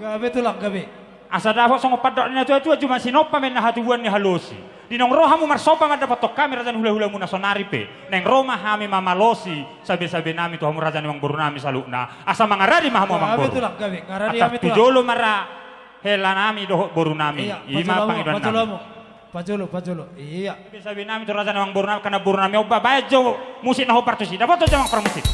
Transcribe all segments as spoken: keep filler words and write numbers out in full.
Gabe tulang, gabe. Asa dapot songon pandok ni na tuatua, juma sinompa ma inna hatubuan ni halosi. Di naung ro hamu marsomba mandapothon hami raja ni hulahulamuna, saonari pe naeng ro ma hami mamalosi sabesabenami tu hamu raja ni amangborunami saluhutna. Asa mangaradi ma hamu amangboru. Gabe tulang, gabe. Ngaradi hami tulang. Antong tu jolo ma ra helanami dohot borunami. Iya, i ma pangidoannami. Pajolo, pajolo. Iya. Sabesabenami tu raja ni amangborunami, angka namborunami, omba baen jo musik na hombar tusi. Dapothon jo amang parmusik.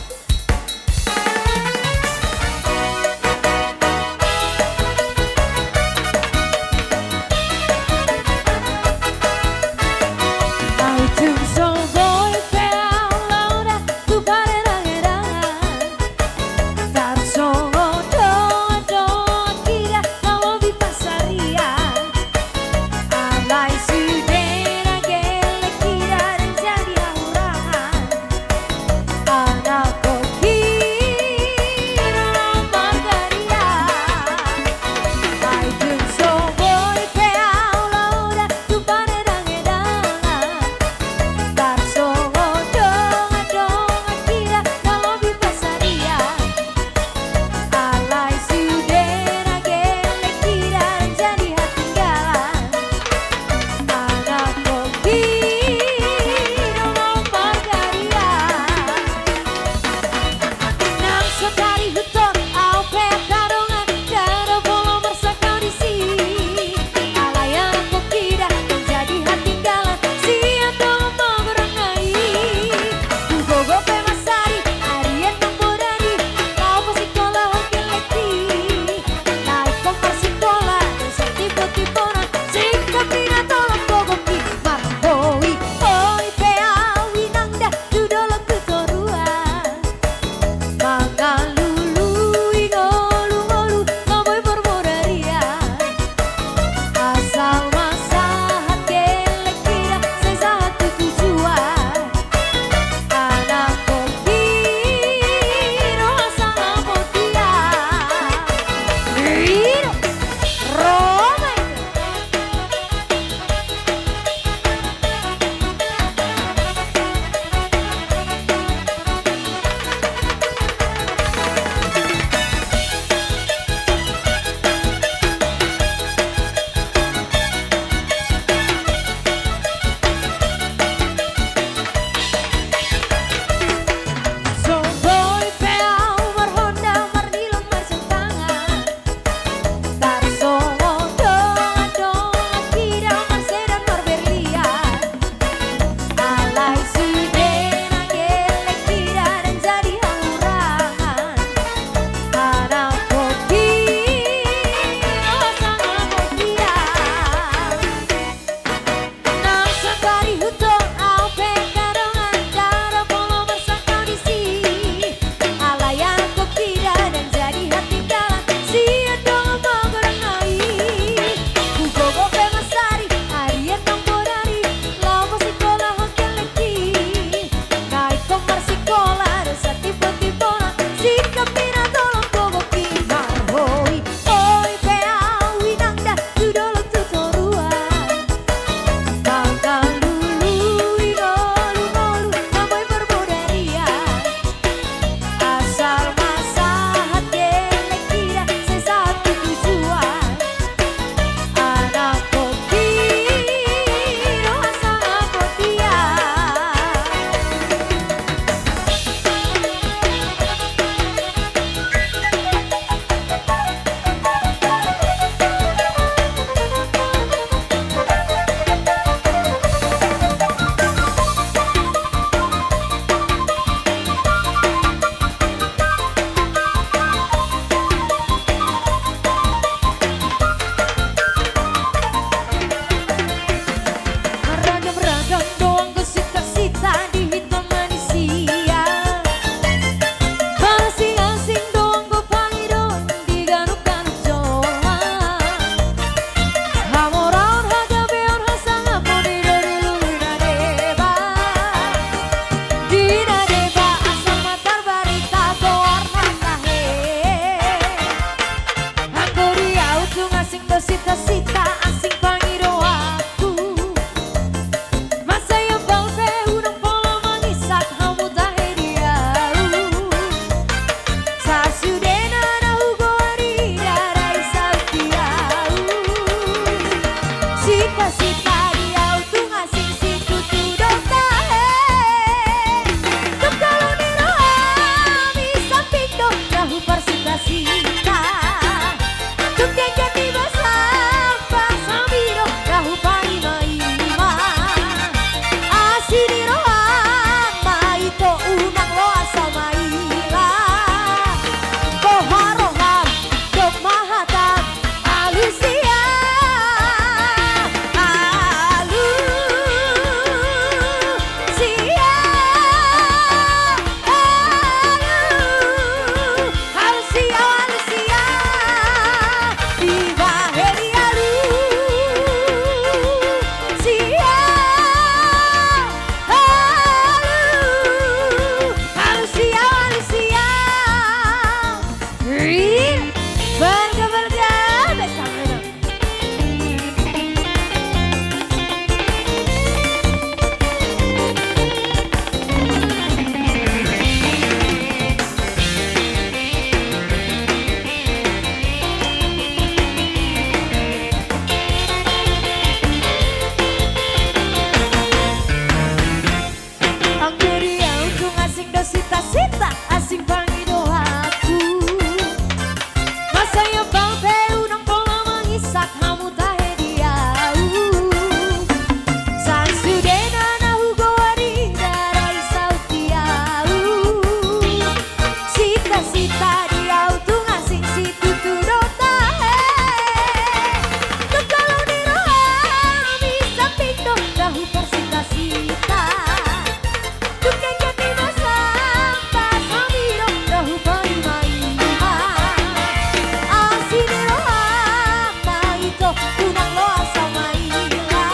Tarsongon dongan-dongan hita na lobi pansarian. Alai sude na gelleng hita, ndang jadi hahurangan. Anakkon Denggan ni basam, basam i do na hupaima-ima. Asi ni roham ma ito, unang loas au maila. Boha roham, dok ma hatam, alusia, alusia, alu, alusia, alusia. Dibahen i alusia, alu, alusia, alusia. Ih, berga, berga, berga. Anggo di au tung asing do sita-sita, asing pangidoanku. Masa ia bang pe unang pola mangisak hamu tahe di au. Sasudena na hugoari ndada i saut di au. Sita-sita di au tung asing situtu do tahe. Tung kalau di roham i samping do na huparsita-sita. Tung denggan ni basam, basam i do na hupaima-ima. Asi ni roham ma ito, unang loas au maila.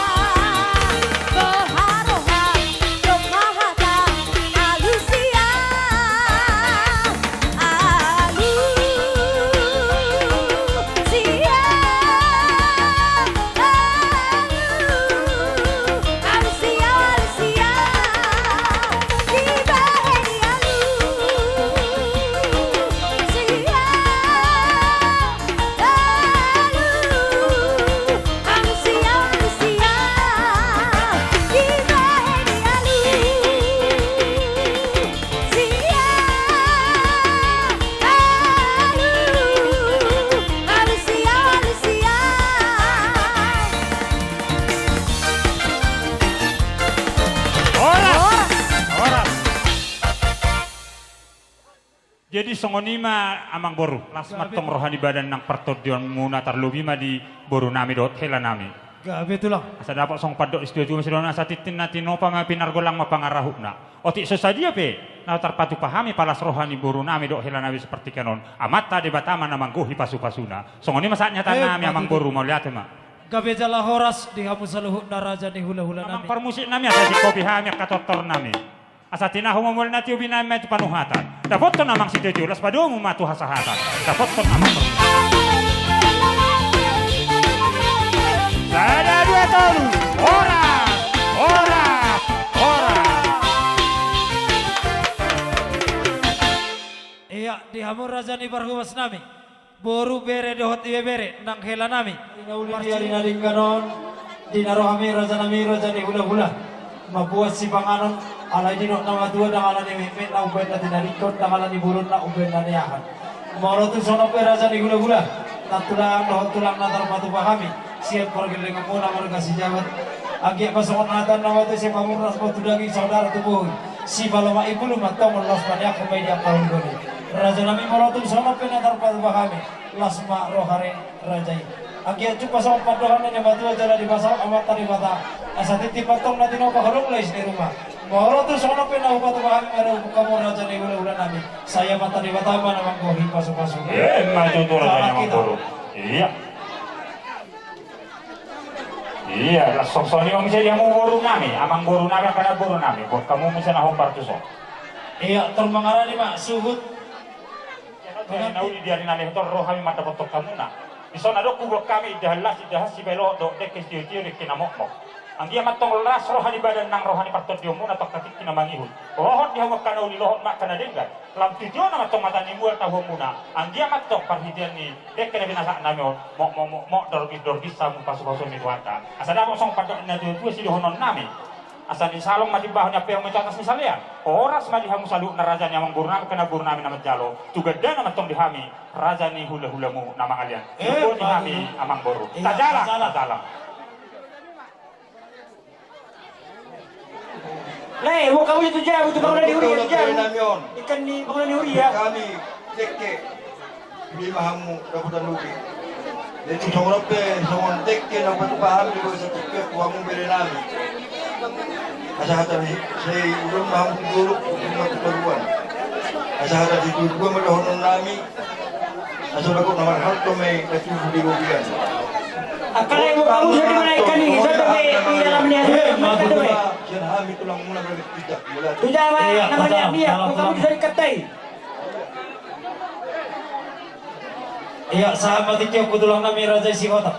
Boha roham, dok ma hatam, alusia, alusia, alusia, alusia. Dibahen i alusia, alu, alusia, alusia. Dibahen i alusia, alu, alusia, alusia. Horas! Horas! Jadi songon i ma amangboru, las ma antong roha ni badan nang partondionmuna, tarlobi ma di borunami dohot helanami. Gabe tulang. Asa dapot songon pandok ni situatua ma sidongan, asa tintin na tinopa ma pinargolang ma pangarahutna. Otik so sadia pe na tarpatupa hami, palas roha ni borunami dohot helanami sapartingkian on, Amanta Debata ma na manggohi pasupasuna. Songon i ma sahat ni hatanami amangboru, mauliate ma. Gabe jala horas di hamu saluhutna raja ni hulahulanami. Amang parmusiknami, asa singkopi hami angka tortornami. Asa tinahu ma mual na tiobinami tu panuhatan. Dapothon amang sitio-tio, las padomu ma tu hasahatan. Dapothon amang parmusik. Sada, dua, tolu. Horas! Horas! Horas! Ia, di hamu raja ni parhobasnami. Boru, bere dohot ibebere nang helanami. Di na uli di ari na denggan on, di na ro hami rajanami raja ni hulahula mamboan sipanganon, alai didok na matua ndang ala ni metmet na umbahen na tinadingkon, ndang ala ni bolon na umbahen na niahan. Molo tung songon on pe raja ni hulahula, nantulang dohot tulang na tarpatupa hami sian pargellengonmuna marga Sijabat. Anggiat ma songon hata ni na matua, sai pamurnas ma tu daging, saudara tu bohi, sipalomak i bulu ma antong, laos paneangkon ma i di angka uluan i. Rajanami, molo tung songon on pe na tarpatupa hami, las ma roha ni raja i. Anggiat jumpa songon pandohan ni na matua jala dipasahat Amanta Debata, asa tintin ma antong na tinopa, holong lais ni ruma. Molo tung songon on pe na hupatupa hami marhobas hamu raja ni hulahulanami, sai Amanta Debata ma na manggohi pasupasu. Emma tutu, raja ni amangboru. Ia. Ia, las songon i ma muse di hamu borunami, amangborunami, angka namborunami, buat hamu muse na hombar tuson. Ia, tor mangarade ma suhut. Ia, na uli di ari na lehon, tor ro hami mandapothon hamuna. Dison adong huboan hami indahan las, indahan sipalohot dohot dengke sitio-tio, dengke na mokmok. Anggiat ma antong las roha ni badan nang roha ni partondionmuna tu angka tingki na mangihut. Lohot di hamu angka na uli, lohot ma angka na denggan. Lam tu jolo ma antong mata ni mual tahuonmuna. Anggiat ma antong parhitean ni dengke na pinasahatnami on, mokmok, mokmok, dorbis, dorbis, hamu pasupasu ni Tuhanta. Asa dapot songon pandok ni na tuatua sidohononnami. Asa ni salong ma timbahon, niampehon ma i tu atas ni salean. Horas ma di hamu saluhutna raja ni amangboru nami, angka na boru nami na manjalo. Tu gandana ma antong di hami, raja ni hulahulamu na mangalean. Eh, tongtong di hami, amangboru. Iya, tajala, tajala. Tajala. Lae, buka uli tu jabu, tu pangula ni huria, tu jabu. Ikan ni pangula ni huria. Hami, dekke. Di ma hamu dapotan lobi. Jadi songon on pe, songon dekke na hupatupa hami di bagasan tingki on tu hamu bere nami. Asa hata ni sai ulun ma hamu tu dolok, ulun ma tu toruan. Asa hata ni tuan ma dohonon nami. Asa bagot na marhalto ma i na tubu di lobi an. Angka na ibu kamu sudah dimana ikan ini, sudah sampai di dalam ni. Sian hami tulang muna berarti tidak. Tu jabu, iya, nama dia, iya, kamu sudah dikatai. Iya, sahat ma tingki on tu tulang nami Raja Isihotang.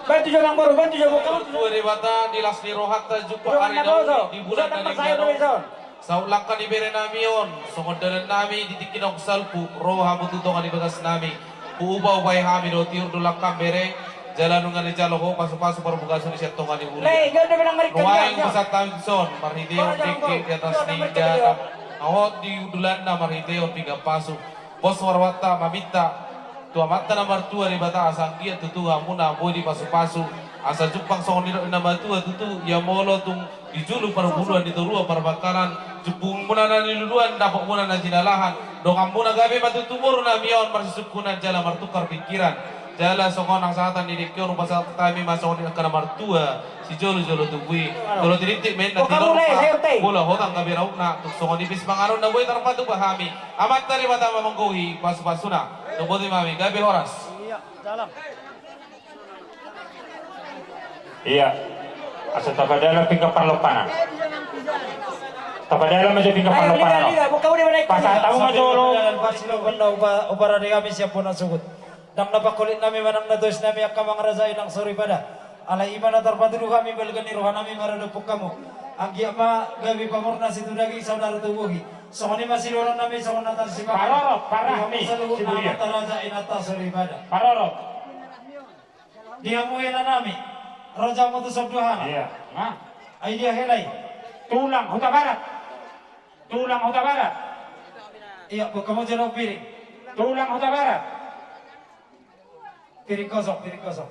Bantu jo amangboru, bantu jo. Martua Debata, di las ni rohanta jumpa ari na uli di bulan na lima on. Saut langka ni bere nami on, songon dalan nami di tingki naung salpu, ro hamu tu tonga ni bagas nami. Huupa-upai hami do, tiur do langkam bere, jala nunga dijalo ho pasupasu parbagason i sian tonga ni huria. Nuaeng hupasahat hami dison marhitehon dengke di atas ni indahan na hot di hundulanna marhitehon pinggan pasu. Pos ma rohanta maminta tu Amanta na martua Debata asa anggiat tutu hamuna boi dipasupasu, asa jumpang songon nidok ni na matua tutu, ia molo tung di julu parbuluan, di toruan parbangkalan, jumpangmuna na niluluan, dapotmuna na jinalahan, donganmuna gabe ma tutu boru nami on marsisungkunan jala martukar pingkiran. Jala songon hasahatan ni dengke on hupasahat hami ma songon i angka na martua sijolojolo tubu i. Jolo tinitip ma inna tinorpa, bola hotang gabe rautna, tung songon i pe sipanganon na boi tarpatupa hami. Amanta Debata ma manggohi pasupasuna. Tung boti ma hami, gabe horas. Iya. Asa tapadalan pinggan parlompanan. Tapadalan ma jo pinggan parlompanan. Pasahat hamu ma jolo. Parsilompon na hupa-, huparade hami sian bona sogot. Ndang na pangkolit nami manang na tois nami angka mangarajai nang soripada. Alai i ma na tarpatudu hami balga ni roha nami maradophon hamu. Anggiat ma gabe pamurnas i tu daging saudara tu bohi. Songon i ma sidohonon nami songon na tarsipahan. Parorot, parah ni, saluhut na amanta raja inanta soripada. Parorot. Di hamu hela nami, ro jo hamu tu son duhana. Iya. Ai dia hela i? Tulang Hutabarat. Tulang Hutabarat. Iya, buka mo jolo piring. Tulang Hutabarat. Piring kosong, piring kosong.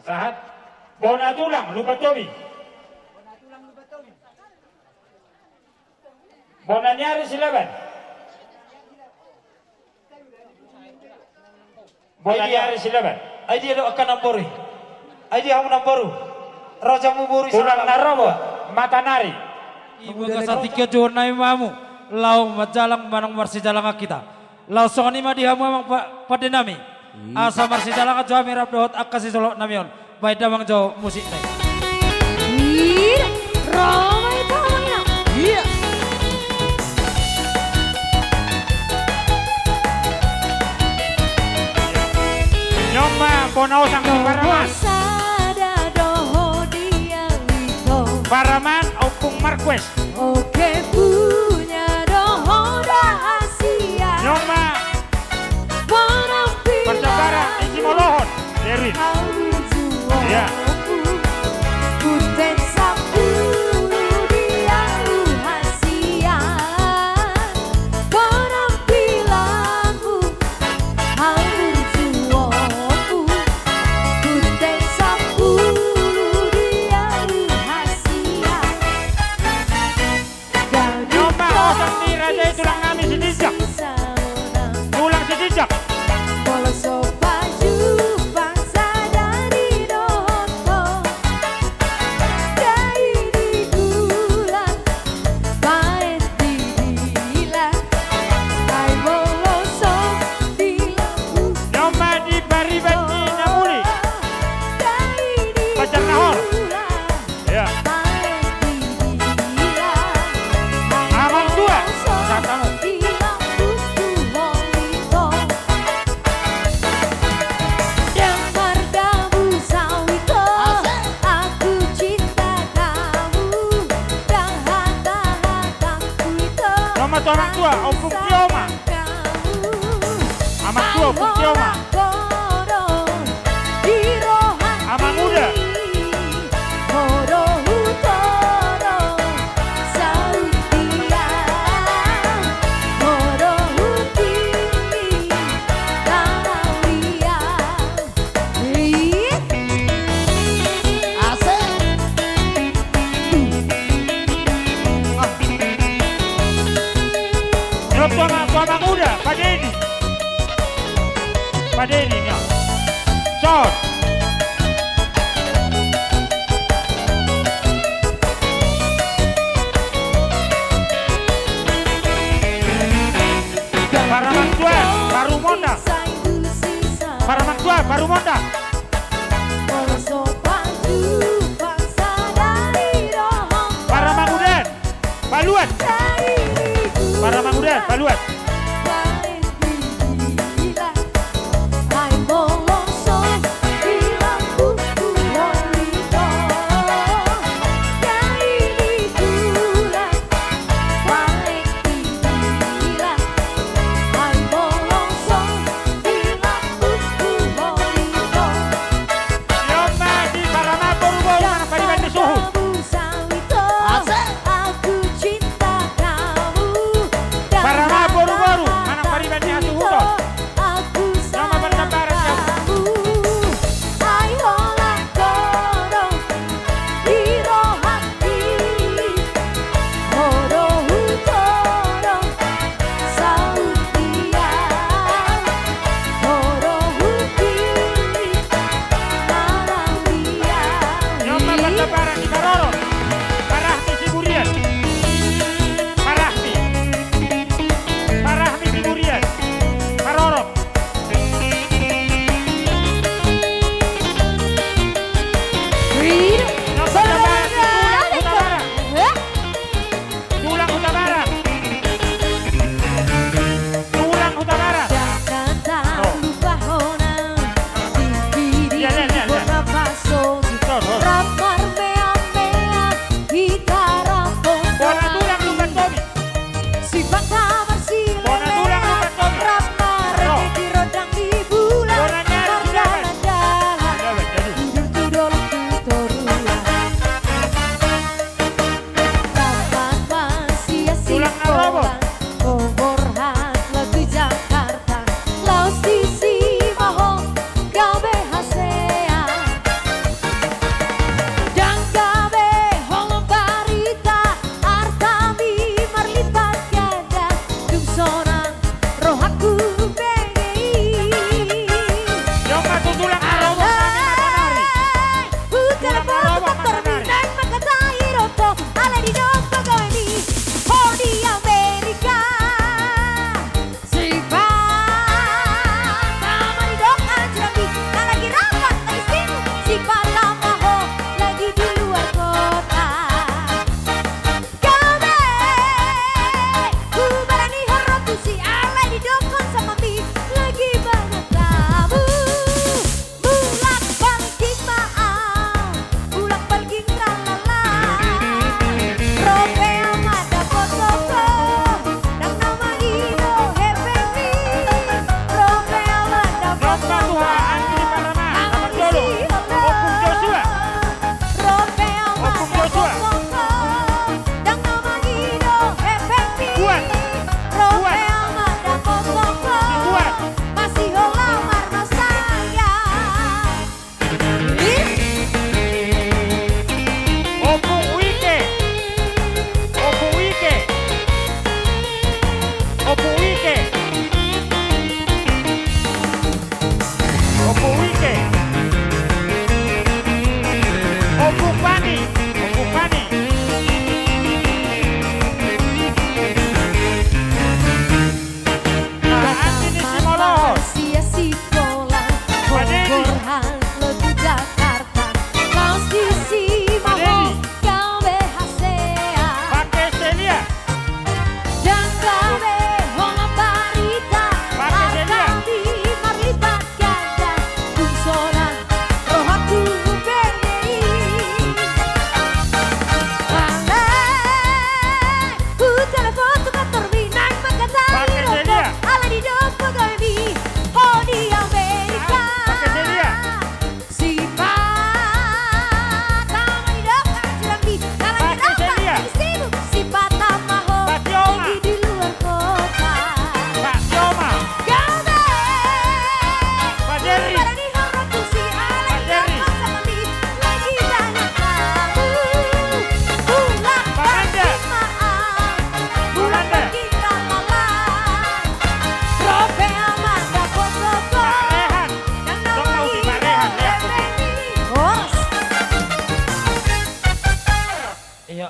Sahat. Bona tulang Lumbantobi. Bona ni ari Silaban. Bona ni ari Silaban. Ai dia do angka namboru i? Ai dia hamu namboru? Ro jo hamu boru i. Tulang na ro bo, matanari. Di bagasan tingki on juhut nami ma hamu. Laho manjalang manang marsijalangan hita. Laos songon i ma di hamu amang pa-, pande nami. Asa marsijalangan jo hami rap dohot angka sisolhot nami on. Baen damang jo musikna i. Ih, ramai damang na. Iya. Nyon ma bona osang ni Paraman. Nomor sada dohot dia Wito. Paraman, Ompung Marquez. Oke, punya dohot rahasia. Nyon ma. Parjambaran, isi molohon. Derin. Iya. Nyon ma osang ni raja i, tulang nami Sitinjak. Tulang Sitinjak. Nyon ma di pariban ni na muli. Pajar na hor. Iya. Amang tua, satamu. Nyon ma tu amang tua, Ompung Tioma. Amang tua, Ompung Tioma. Amang uda. Pak Denny, ya. Son. Paramang Tuan, Parumondang. Paramang Tuan, Parumondang. Paramang Udan. Paluat. Paramang Udan, Paluat.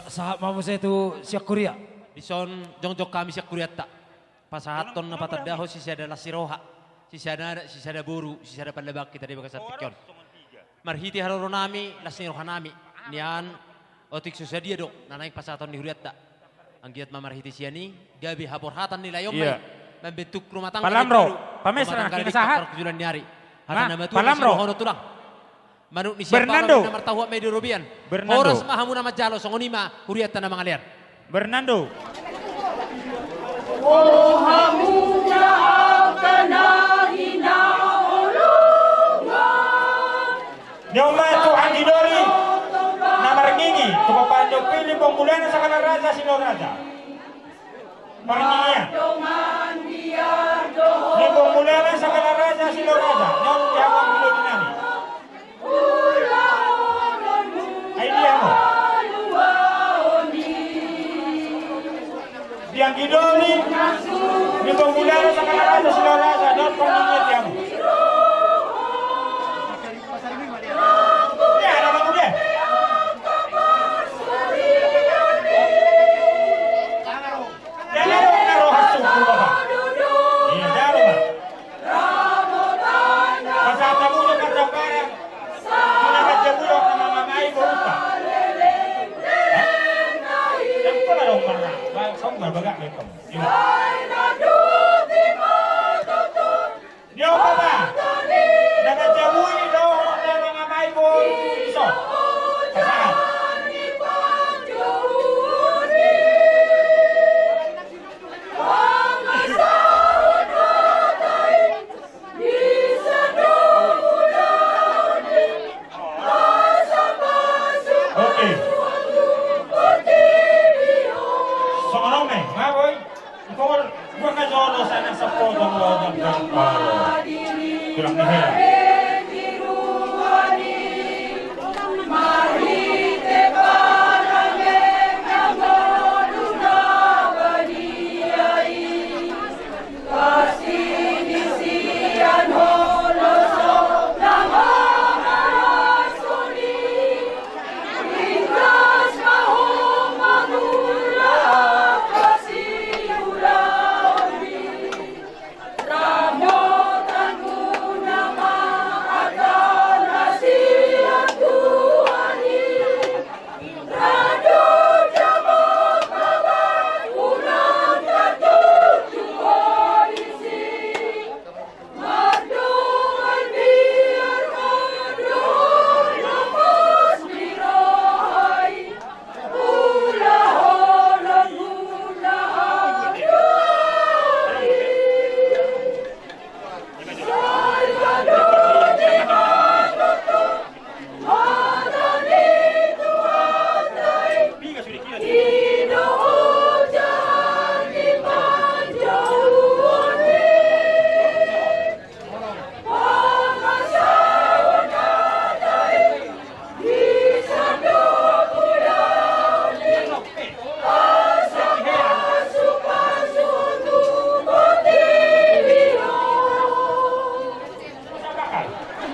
Sahat ma muse tu sian huria. Dison jongjong hami sian hurianta. Pasahathon na patandahon sisada las ni roha, sisada anak, sisada boru, sisada pallabangkit di bagasan tingki on. Marhite haroronami, las ni rohanami, nian otik so sadia do na naeng pasahaton ni hurianta. Anggiat ma marhite sian i gabe haporhatan ni lae on ma i. Iya. Mambentuk rumah tangga. Palamro, pames, na marangkali di pasahat parkujulan ni ari. Hata na matua, palamro, sidohonon tulang. Manuk ni sian Bernardo. Pala na martahuak ma i di robean. Bernardo. Horas ma hamu na manjalo, songon i ma hurianta na mangalean. Bernardo. O hamu na angka na hinaholongan. Ni on ma tu anggi doli na marngingi tu papandopi ni Bombulana Sagala Raja Silor Raja. Marngingi ia. Ni Bombulana Sagala Raja Silor Raja. Ni on di hamu anggi doli nami. Ai dia mo. Di anggi doli ni Bombulana Sagala Raja Silor Raja, don pangini dia mo. Ya, ada baru dia. Ya, ya, ya, roha syukur, Bapak. Iya, jalo, Pak. Pasahat hamu jo parjambaran tu na manjamur dohot na mangamai boruta. Hah? Siapa na dong marna? Ba-, song bagak, bagak, bagak. Iya. Ni on ma, Bapak. Na manjamur dohot na mangamai boru dison. Pasahat. Oke. Songon on ma i, nga boi. Ikor, gua na jolo sana sapotong lojak dan palo. Tulang ni hela.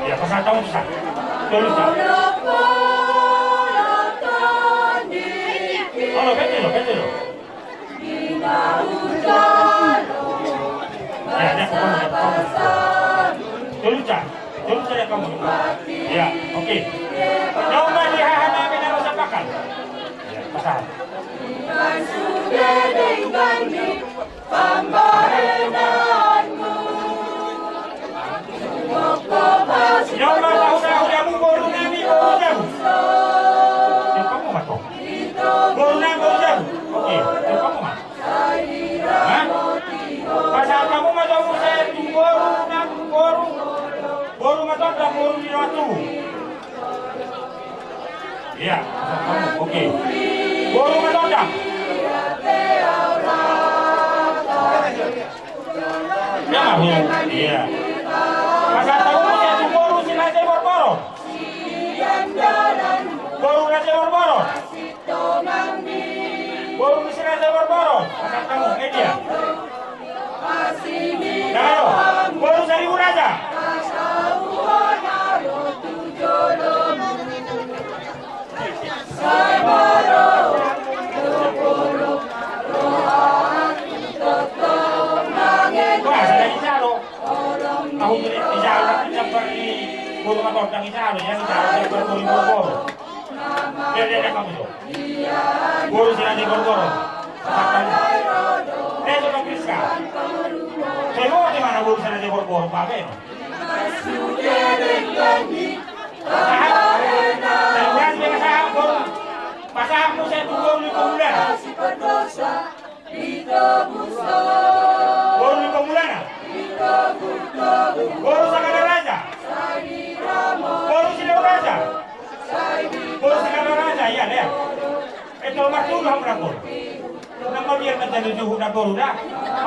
Iya, pasahat hamu sa. Tolu sa. Olo, pete lo, pete lo. Iya, iya, pokoknya, pokoknya. Tolu sa. Tolu sa ya kamu. Iya, oke. Noma di haha nami na rasa pakal. Iya, pasahat. Nyo ma sahuda-hudamu boru nami boru jabu. Siapa mu mato? Boru nami boru jabu. Oke, siapa mu mato? Hah? Pasahat hamu ma jo muse tu boru nami boru. Boru ma tondang boru ni roha tubu. Iya, oke. Boru ma tondang. Ya, iya. Pasahat hamu muse tu boru si Raja Borboro. Boru Raja Borboro. Boru ni si Raja Borboro. Pasahat hamu, eh, dia. Nah, ayo. Boru Saribu Raja. Sai maro Au jadi ijalo, tapi jambar ni boru Matondang ijalo, ya, ijalo jambar boru Borgoro. Dia, dia, dia, kamu tu. Boru si Raja Borgoro. Makan. Eh, coba Priska. Saya mau di mana boru si Raja Borgoro, Pak Ben? Pasahat, pasahat, pasahat, pasahat, pasahat, pasahat, pasahat, Boru ni Pamulana. Boru Sagara Raja. Boru Silao Raja. Boru Sagara Raja, iya, iya. Itu marturu hamu na boru. Nang mau dia kata di juhu na boru da.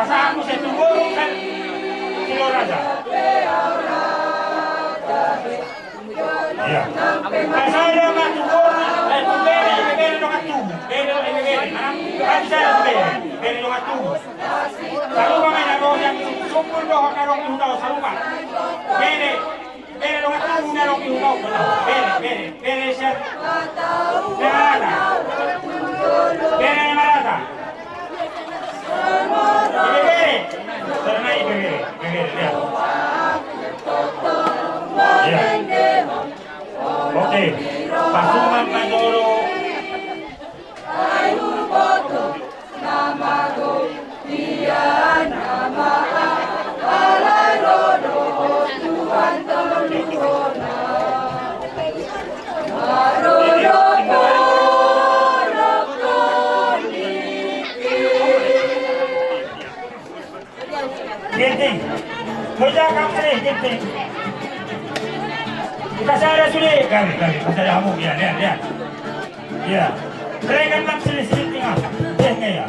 Pasahat muse tu boru kan Silao Raja. Iya. Pasada ma tu boru, eh, tu bere, bere dongan tubu. Bere, bere, bere. Mana? Kan bisa tu bere. Bere dongan tubu. Sarupa ma na dongan tubu. Sumpul dohot na dongan tubu, sarupa. Bere, bere dongan tubu, na dongan tubu. Bere, bere, bere, siap. Bere rata. Bere rata. Ibebere. Karena ibebere, ibebere, ya. Ya. Oke. Pasuman manjoro. Ginting. Hoja kam sini, Ginting. Pasada sude. Gabe, gabe. Pasada hamu. Ya, ya, ya. Ya. Rekan kam sini, sini tengah. Ya, ya, ya.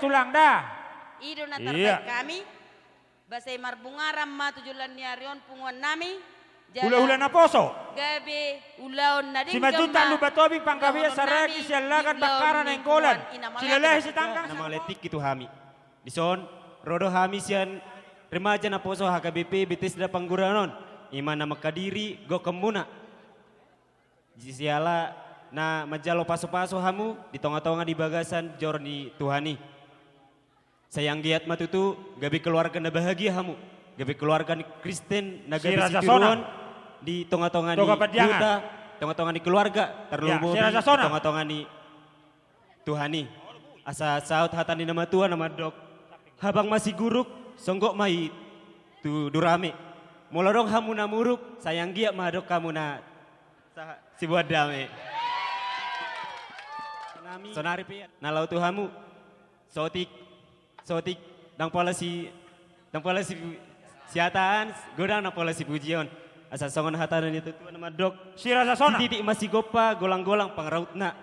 Tulang da. I do na tarbahen hami. Ba sai marbungaran ma tu joloan ni ari on punguan nami. Jala hulahula naposo. Gabe ulaon na denggan ma. Simanjuntak Lumban Tobing, Panggabean, Sariagi, Siallagan, Bakkara, Nainggolan, Silalahi, Sitanggang. Na mangalehon tingki tu hami. Dison ro do hami sian remaja naposo H K B P Betesda Pangguraon on, i ma na mangkadiri gokhonmuna. Siala na manjalo pasupasu hamu di tongatonga ni bagasan joro ni Tuhan i. Sai anggiat ma tutu gabe keluarga na bahagia hamu, gabe keluarga ni Kristen na gabe situruon di tongatonga ni huta, tongatonga ni keluarga, tarlumobi di tongatonga ni Tuhan i. Asa saut hata ni na matua na mandok: Habang masiguruk, songgop ma i tu durame. Molo adong hamu na muruk, sai anggiat ma adong hamu na sa-, siboan dame. Sonari pe na laho tu hamu. Saotik, saotik, ndang pola si, ndang pola si, sihataan, godang ndang pola sipujion. Asa songon hata ni natuatua na mandok: Sititik masigompa, golanggolang pangarahutna.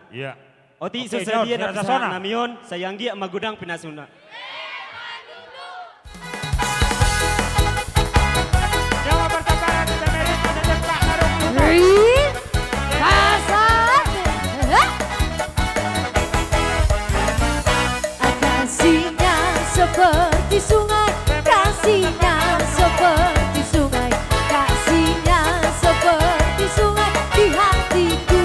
Otik, so sadia na pinarsangapan nami on, sai anggiat ma godang pinasuna. Kasihnya seperti sungai, kasihnya seperti sungai, kasihnya seperti sungai di hatiku.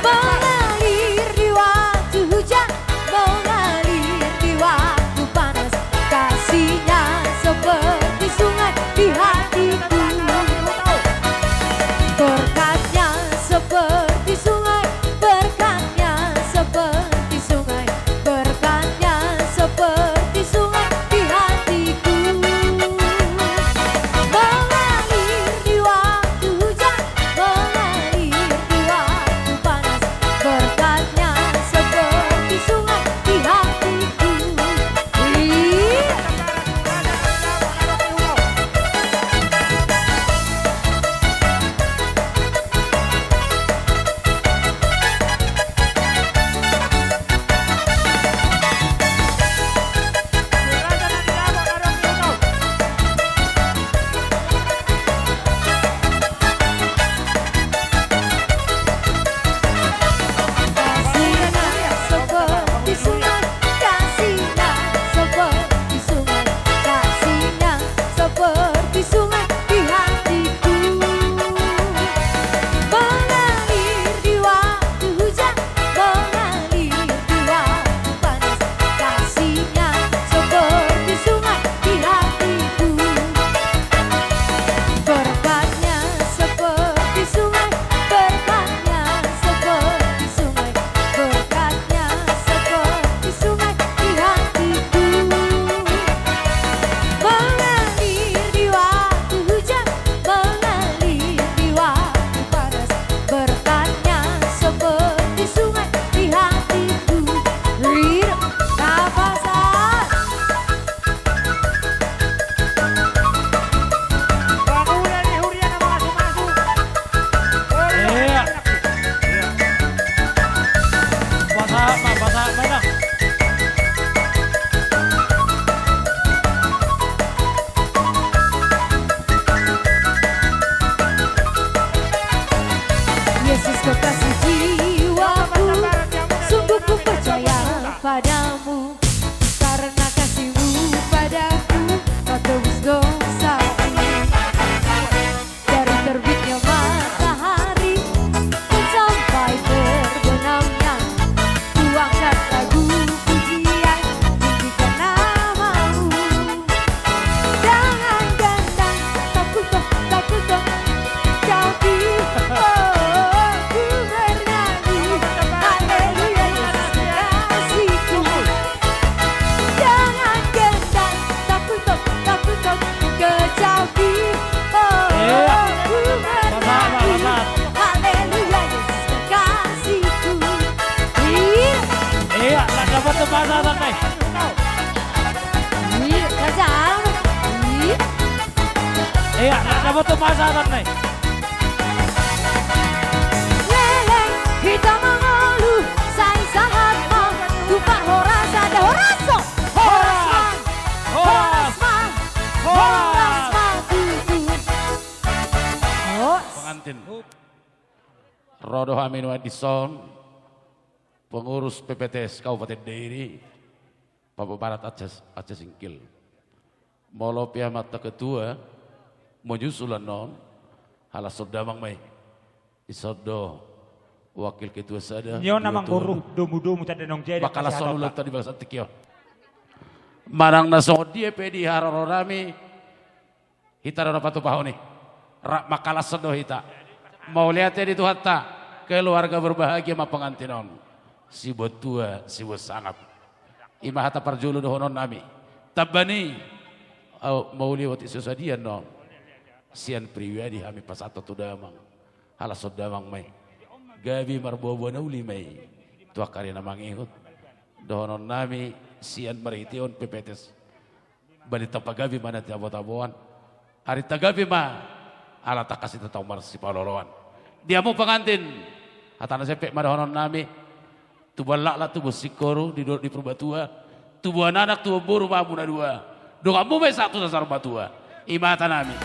Mengalir di waktu hujan, mengalir di waktu panas, kasihnya seperti sungai di hatiku. Berkatnya seperti sungai, berkatnya seperti sungai, berkatnya seperti sungai di hatiku. Mengalir di waktu hujan, mengalir di waktu panas, berkatnya seperti sungai di hatiku. Ih. Kasihnya seperti sungai, kasihnya seperti sungai, kasihnya seperti sungai di hatiku. Mengalir di waktu hujan, mengalir di waktu panas, kasihnya seperti sungai di hatiku. Berkatnya seperti sungai, berkatnya seperti sungai, berkatnya seperti sungai di hatiku. Mengalir di waktu hujan, mengalir di waktu panas, berkatnya seperti sungai di hatiku. Lir, napasahat. Iya. Pasahat ma, pasahat ma, nah. Yesus kekasih jiwaku, sungguh ku percaya padamu, karena kasih-Mu padaku, Kau tebus dosaku. Dari terbitnya matahari dan sampai terbenamnya, ku angkat lagu pujian, tinggikan nama-Mu. Dengan gendang, takut kau, takut kau, tapi, oh, ku bernyanyi. Haleluya, Yesus kekasihku. Dengan gendang, takut kau, takut kau, kecapi. Oh, ku bernyanyi. Haleluya, Yesus kekasihku. Iya. Iya, lah dapat tu bahasa santai. Iya, kacau. Iya. Iya, lah dapat tu bahasa santai. Leleng hita mangolu, sai sahat ma tu parhor Ro do hami nuaeng dison, pengurus P P T S Kabupaten Dairi, Papua Barat Aceh, Aceh Singkil. Molo pe amanta ketua menyusul annon, halashon damang ma i. Dison do wakil ketua sada, ni on dua amang toru, boru, domu-domu tanda naung jadi. Mangkalashon ulaonta di bagasan tingki on. Manang na songon dia pe di haroro nami, hita do na patupahon i. Rap mangkalashon do hita. Mauliate di Tuhanta, keluarga berbahagia ma pengantin on. Sibuat tua, sibuat sangap. I ma hata parjolo dohonon nami. Tamba ni, au, mauliate so sadia annon. Sian pribadi hami pasahathon tu damang. Halashon damang ma i. Gabe marboaboa na uli ma i. Tu angka ari na mangihut. Dohonon nami sian marhitehon P P T S. Baen tamba gabe ma na tabo-taboan. Ari tagabe ma. Ala tangkas hita tau marsipaolooloan. Di hamu pengantin. Hata na sempek ma dohonon nami. Tubuan laklak, tubuan singkoru, di dolok di Purbatua. Tubuan anak, tubuan boru ma hamu na dua. Donganmu ma i sahat tu saur matua. I ma hata nami.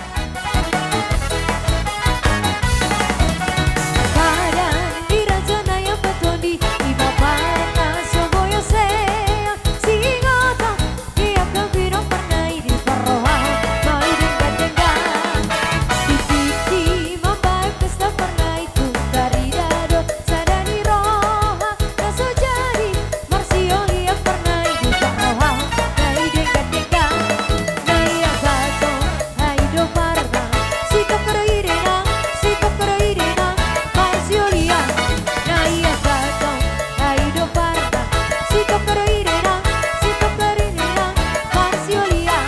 Padan di raja na i ampa tondi, i ma parna so boyo seang, singota, i angka bidong parna i di parroha, ma i denggan-denggan. Di tingki mambaen pesta parna i tung tarida do sada ni roha, na so jadi marsiolian parna i di parroha, na i denggan-denggan. Na i angka tong, ai do parna, sitokor i denang, sitokor i denang, marsiolian. Na i angka tong, ai do parna, sitokor i denang, sitokor i denang, marsiolian.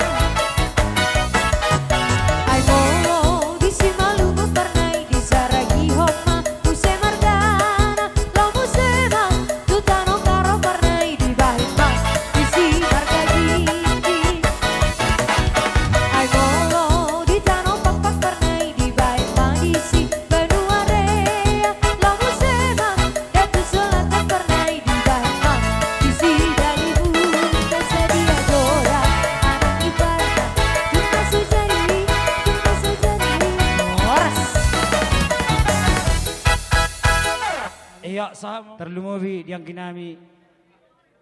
Ai molo disi malungun parna i disaragihon ma muse margana, laho muse ma tu tano Karo parna i dibahen ma disi marga Ginting. Ai molo di tano Pakpak parna i dibahen ma disi Banua Rea, laho muse ma Datu Selatan parna i dibahen ma disi Dalimun, na sadia do ra anak ni parna, tung na so jadi, tung na so jadi. Horas. Iya, sahat ma. Tarlumobi di anggi nami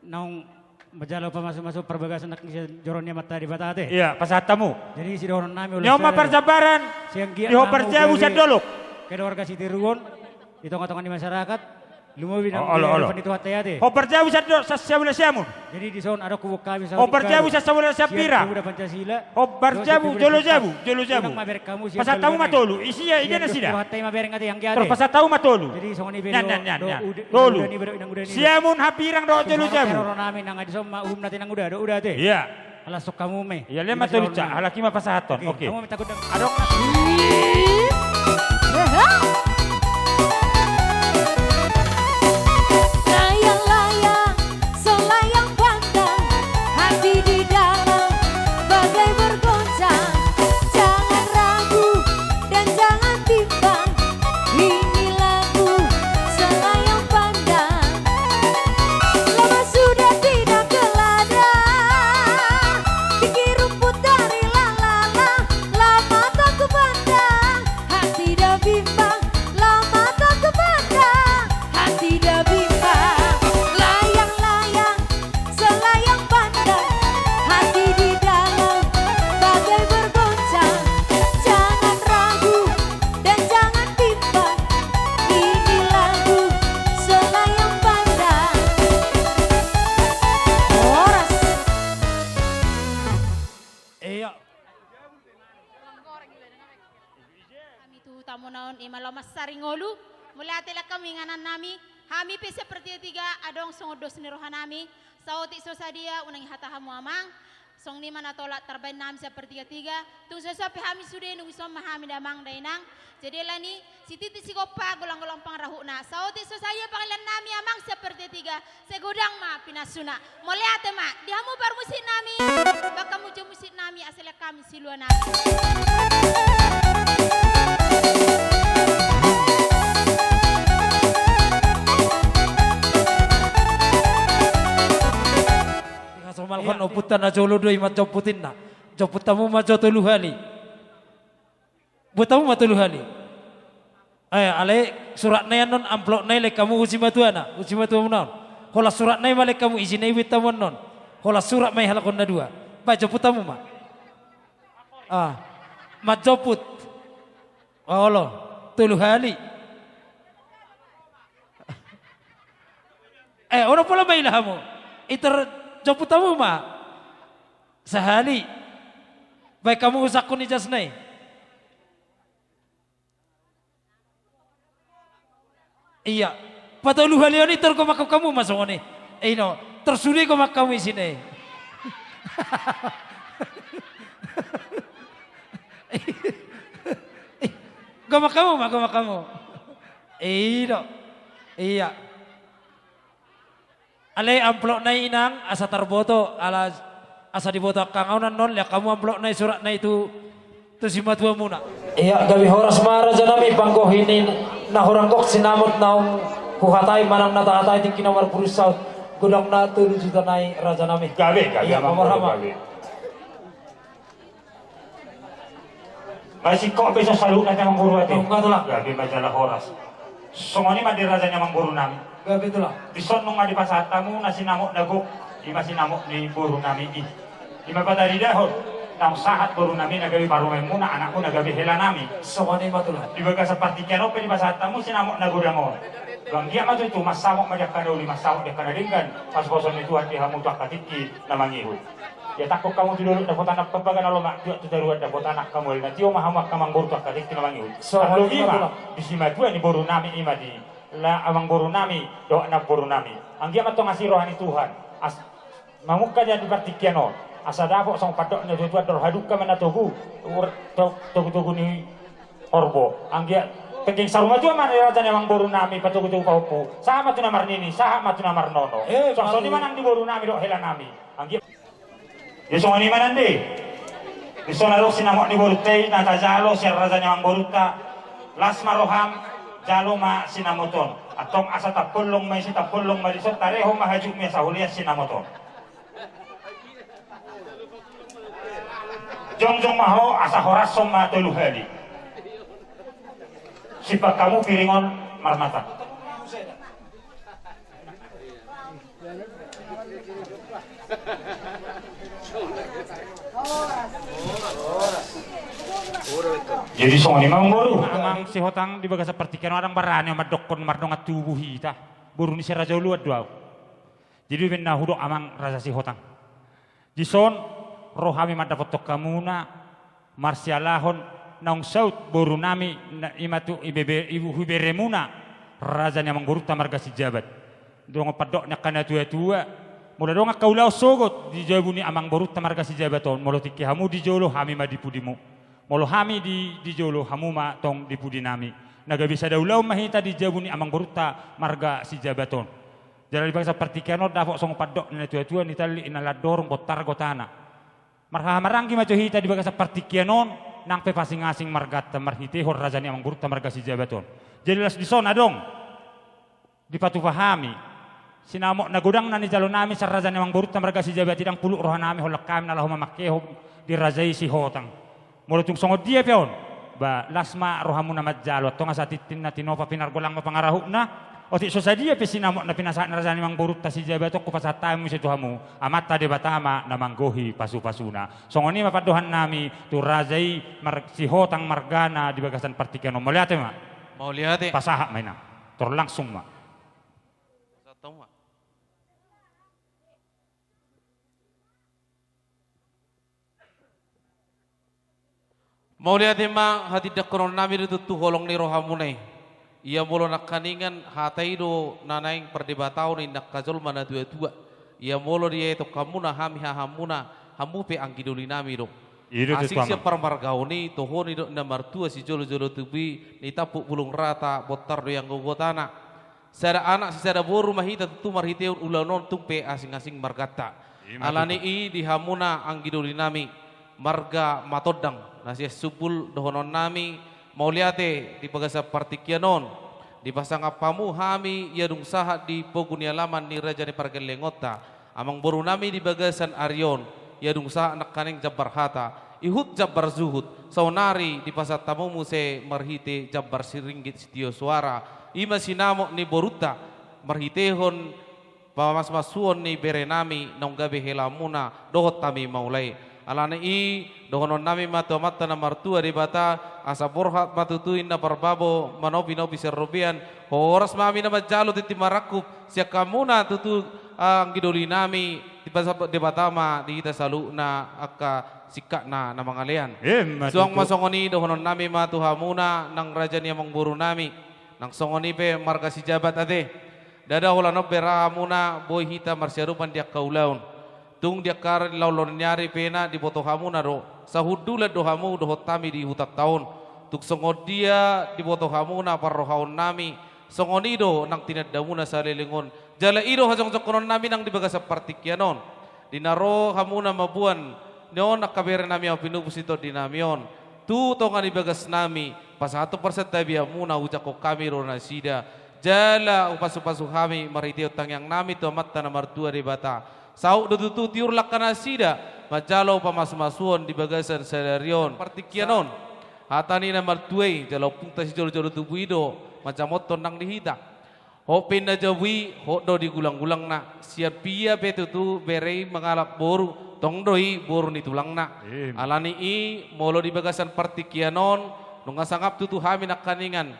naung manjalo pamasu-masu parbagason nangkin sian joro ni Amanta Debata ate. Iya, pasahat hamu. Jadi sidohonon nami, ni on ma parjambaran. Sian giat di ho parjabu sian dolok, keluarga sitiruon di tonga-tonga ni masyarakat. Lumobi nang, olo, olo, di hadapan ni Tuhanta i ate. Ho parjabu sian dolok, sian Sabula Siamun. Jadi dison adong huboan hami sahuti. Ho parjabu sian Sabula Siampira. Sian Pemuda Pancasila. Ho parjabu, jolo jabu, jolo jabu. Pasahat hamu ma tolu. Isi ia, ida nasida. Pasahat hamu ma tolu. Jadi songon i be do, nian, nian, nian, do nian. Tolu. Uda ni, uda ni, inang uda ni. Siamun, Hambirang dohot Jolo Jabu. Roro nami nang adison ma uhum na tinang uda, do uda ate. Iya. Ala sok hamu me. Iya, lema tolu ca, halak i ma pasahathon. Oke. Oke. Hamu minta gondang. Adong. Layang-layang, selayang pandang, hati di dalam bagai bergoncang. Jangan ragu dan jangan bimbang, ini lagu selayang pandang. Lama sudah tidak ke ladang, tinggi rumput dari lalala, lama tak ku pandang, hati dah bimbang, lama tak ku pandang, hati dah bimbang. Layang-layang, selayang pandang, hati di dalam bagai bergoncang. Jangan ragu dan jangan bimbang, ini lagu selayang pandang. Horas. Iya. Hami tu tamona on, ima laho mansari ngolu. Mauliate laho hami inganan nami. Hami pe sian Partia Tiga adong songon dos ni roha nami. Saotik so sadia, unang i hata hamu amang. Songon i ma na tolap tarbaen nami sian Partia Tiga. Tung so sahat pe hami sude, nunga dison ma hami damang dainang. Jadi alani, sititi sigompa, golang-golang pangarahutna. Saotik so sadia pangalean nami amang sian Partia Tiga. Sai godang ma pinasuna. Mauliate ma di hamu parmusik nami. Bahen hamu jo musik nami asa lean hami silua nami. Dihasomalhon ompunta na jolo do i manjomput inna. Jomput hamu ma jo tolu hali. Buat hamu ma tolu hali. Eh, alai suratna i annon, amplopna i laengkon hamu tu simatuana, tu simatuamuna on. Holan suratna i ma laengkon hamu, isina i buat hamu annon. Holan surat ma i halak on na dua. Baen joput hamu ma. Ah. Manjoput. Olo. Tolu hali. Eh, olo pola ma ila hamu. Itor joput hamu ma. Sahali. Baen hamu sangkun ni jasna i. Ia. Patolu hali on i tor gomangkon hamu ma songon i. Ino, tor sude gomangkon hamu isina i. Gomangkon hamu ma, gomangkon hamu. Ino. Ia. Alai amplopna i inang, asa tarboto, ala asa diboto angka annon, lean hamu amplopna i, suratna i tu, tu simatuamuna. Ia, gabe horas ma rajanami, panggohi ni na hurang gok sinamot naung huhatai manang na tahatai tingki na marpudun saut. Godang na tolu juta nai rajanami. Gabe, gabe, ia, amang, pamarhama. Gabe. Masingkop be so saluhutna, amangboru, ate. Nunga, Tulang. Gabe ma jala horas. Songon i ma di raja ni amangborunami. Gabe, Tulang. Dison nunga dipasahat hamu na sinamot na gok, i ma sinamot ni borunami i. I ma pataridahon naung sahat borunami na gabe parumaenmuna, anakmuna, gabe helanami. Songon i ma, Tulang. Di bagasan partingkian on pe dipasahat hamu sinamot na godang on. Anggiat ma tutu mansamot ma di angka na uli, mansamot di angka na denggan, pasupasu ni Tuhan di hamu tu angka tingki na mangihut. Ia, tangkok hamu tu dolok, dapotan ampang bagan, na lomak juak tu toruan, dapotan angka mual na tio ma hamu angka amangboru tu angka tingki na mangihut. Songon i ma, Tulang. Di simatua ni borunami i ma di la amangborunami dohot namborunami. Anggiat ma tong asi roha ni Tuhan. As-, mamungka di partingkian on. Asa dapot songon pandok ni natuatua, andor hadungka ma na togu, ur-, to-, togutogu ni horbo. Anggiat penggeng saur matua ma di raja ni amangborunami, patogutogu pahompu. Sahat ma tu na marnini, sahat ma tu na marnono. Eh, songon i ma nang di borunami dohot helanami. Anggiat Ia, songon i ma nande. Dison adong sinamot ni borunta i na tajalo sian raja ni amangborunta. Las ma roham, jalo ma sinamot on. Antong asa tampulung ma isi, tampulung ma dison, tarehon ma hajutmi asa hulean sinamot on. Jongjong ma ho, asa horashon ma tolu hali. Simpan hamu piring on marmata. Jadi songon i ma, amangboru. Amang Sihotang, di bagasan partingkian on ndang barani au mandokkon mardongan tubu hita. Boru ni si Raja Oloan do au. Jadi umbahen na hudok, amang Raja Sihotang. Dison ro hami mandapothon hamuna marsialahon naung saut borunami, na, i ma tu ibebe-, ibu-, huiberemuna raja ni amangborunta marga Sijabat. Dongan pandok ni angka natuatua, molo adong angka ulaon sogot di jabu ni amangborunta marga Sijabat on, molo tingki hamu di jolo, hami ma di pudimu. Molo hami di, di jolo, hamu ma tong di pudinami. Na gabe sada ulaon ma hita di jabu ni amangborunta marga Sijabat on. Jala di bagasan partingkian on dapot songon pandok ni natuatua, ni tallik i na landorung, bontar gotana. Marhahamaranggi ma jo hita di bagasan partingkian on, nang pe pasingasing marganta marhitehon raja ni amangborunta marga Sijabat on. Jadi laos dison adong dipatupa hami sinamot na godang na nijalonami sian raja ni amangborunta marga Sijabat i, ndang puluk rohanami, holan hami na laho mamangkehon di raja i Sihotang. Molo tung songon dia pe on, ba, las ma rohamuna manjalo, antong asa tintin na tinopa pinargolang ma pangarahutna. Otik so sadia pe sinamot na pinasahat ni raja ni amangborunta Sijabat on, hupasahat hami muse tu hamu, Amanta Debata ma na manggohi pasupasuna. Songon i ma pandohannami tu raja i mar-, Sihotang margana di bagasan partingkian on. Mauliate ma. Mauliate. Pasahat ma, inang. Tor langsung ma. Pasahat ma. Mauliate ma, hatindangkononnami do tutu holong ni rohamuna i. Ia molo nangkaningan hata i do na naeng pardebataon ni angka jolma natuatua. Ia molo dietong hamuna hami hahamuna, hamu pe anggi dolinami do. I do tutu, amang. Asing sian parmargaon i, toho ni do na martua sijolojolo tubu i, nitampuk bulung rata, bontar do ianggo gotana. Sada anak sisada boru ma hita tutu marhitehon ulaon on, tung pe asing-asing marganta. I ma tutu. Alani i di hamuna anggi dolinami, marga Matondang, na sian Sumbul dohononnami, mauliate di bagasan partingkian on, dipasangap hamu hami ia dung sahat di pogu ni alaman ni raja ni pargellengonta, amangborunami di bagasan ari on, ia dung sahat nangkaning jambar hata, Ihut jambar juhut, saonari dipasahat hamu muse marhite jambar siringgit sitio suara, i ma sinamot ni borunta, marhitehon pamasumasuon ni berenami naung gabe helamuna dohot hami maula i. Alani i, dohononnami ma tu Amanta na martua Debata, asa borhat ma tutu inna parbabo manopinopi sian robean, horas ma hami na manjalo tintin marangkup, sian hamuna tutu anggi dolinami, dipasabot Debata ma di hita saluhutna angka singkatna na mangalean. Emma tutu. Suang ma songon i, dohononnami ma tu hamuna nang raja ni amangborunami, nang songon i pe marga Sijabat ate. Ndada holan on bera hamuna boi hita marsiadopan di angka ulaon. Tung di angka laonlaon ni ari pe na diboto hamuna do, sahundulan do hamu dohot hami di hutanta on. Tung songon dia diboto hamuna parrohaonnami, songon i do nang tinandamuna saleleng on. Jala i do hajongjongkononnami nang di bagasan partingkian on. Di na ro hamuna mamboan ni on angka berenami, au pinubus ni tondinami on tu tonga ni bagasnami, pasahathon parsantabianmuna, hujangkon hami do nasida, jala hupasupasu hami marhitehon tangiangnami tu Amanta na martua Debata. Saut do tutu tiur langka nasida manjalo pamasumasuon di bagasan sadari on. Partingkian on, hata ni na martua i, jala ompungta sijolojolo tubu i do manjamothon nang di hita. Hot pe inna jabu i, hot do di gulanggulangna. Sian pia pe tutu bere i mangalap boru, tong do i boru ni tulangna. Emma. Alani i, molo di bagasan partingkian on, nunga sangap tutu hami nangkaningan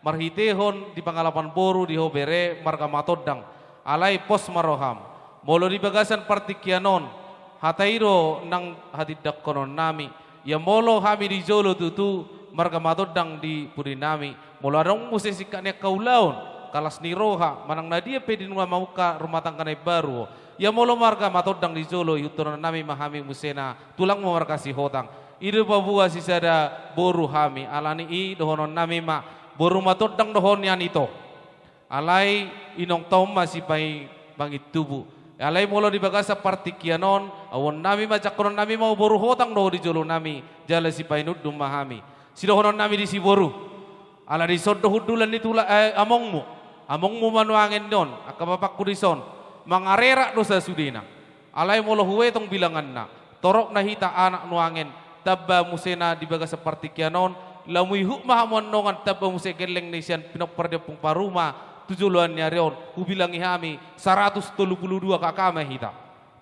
marhitehon di pangalapan boru di ho bere marga Matondang. Alai pos ma roham. Molo di bagasan partingkian on, hata i do nang hatindangkononnami. Ia molo hami di jolo tutu marga Matondang di pudinami, molo adong muse singkat ni angka ulaon, kalas ni roha, manang na dia pe di nunga mamungka rumah tangga na imbaru ho. Ia molo marga Matondang di jolo, ihuthononnami ma hami muse na tulangmu marga Sihotang. I do paboa sisada boru hami, alani i dohononnami ma, boru Matondang do ho nian ito. Alai inongta on ma sipaimangit tubu. Alai molo di bagasan partingkian on, auonnami ma, jangkononnami ma, boru Hotang do ho di jolonami, jala sipainundun ma hami. Sidohononnami disi boru. Ala dison do hundulan ni tula, eh, amongmu. Amongmu ma nuaeng on, angka bapakku dison. Mangarerak do sasudena. Alai molo huetong bilanganna, torop na hita anak nuaeng, tamba muse na di bagasan partingkian on, lamu ihut ma hamu annon tamba muse gelleng ni sian pinompar di Ompung Paruma, tu joloan ni ari on, hubilangi hami saratus tolu pulu dua K K ma hita.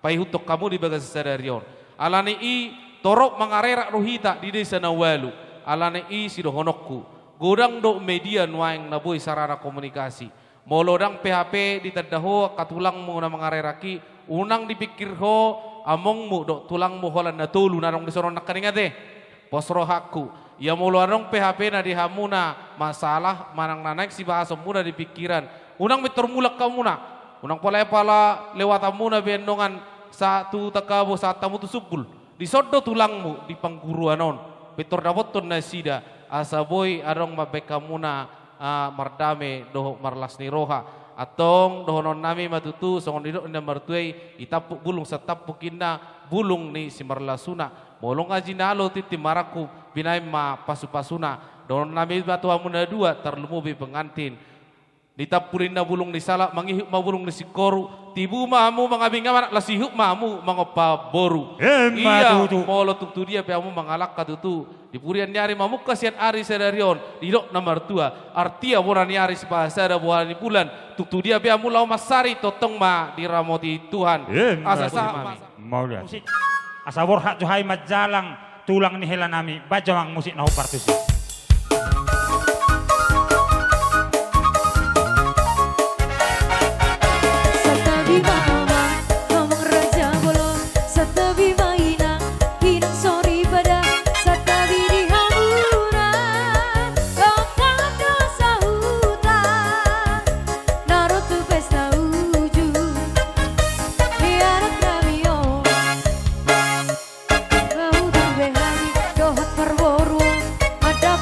Paihuthon hamu di bagasan sadari on. Alani i torop mangarerak do hita di desa na ualu. Alani i sidohononku, godang do media nuaeng na boi sarana komunikasi. Molo ndang pe hape ditanda ho angka tulangmu na mangarerak i, unang dipingkir ho amongmu dohot tulangmu holan na tolu na adong dison on nangkaning ate. Pos rohangku. Ia molo adong pe hape na di hamuna masalah manang na naeng sibahasonmuna di pingkiran, unang pintor mulak hamuna. Unang pola epala lewatanmuna be annon sahat tu Tangkabo, sahat hamu tu Sumbul. Dison do tulangmu di pangguruan on, pintor dapothon nasida, asa boi adong mambahen hamuna, ah, mardame dohot marlas ni roha. Antong dohononnami ma tutu songon nidok ni na martua i, itampuk bulung satampuk inna bulung ni simarlasuna. Molo nga jinalo tintin marangkup, binahen ma pasupasuna. Dohononnami ma tu hamu na dua, tarlumobi pengantin. Ditampu ninna bulung ni salak, mangihut ma bulung ni singkoru, tibu ma hamu mangabing anak, las ihut ma hamu mangompa boru. Emma tutu. Ia molo tung tu dia pe hamu mangalangka tutu di purian ni ari, mamungka sian ari sadari on, didok na martua, artia bona ni ari sipasada boha ni bulan, tung tu dia pe hamu laho mansari, tongtong ma diramoti Tuhan. Emma tutu. Asa sahat ma. Mauliate. Musik. Asa borhat jo hami manjalang tulang ni helanami, bahen jo amang musik na hombar tusi. Santabi ma amang, amang raja bolon, santabi ma inang, inang soripada, santabi di hamuna, ongkap do sahuta, na ro tu pesta uju. Di anak nami on, maudu be hami dohot parboru on, mada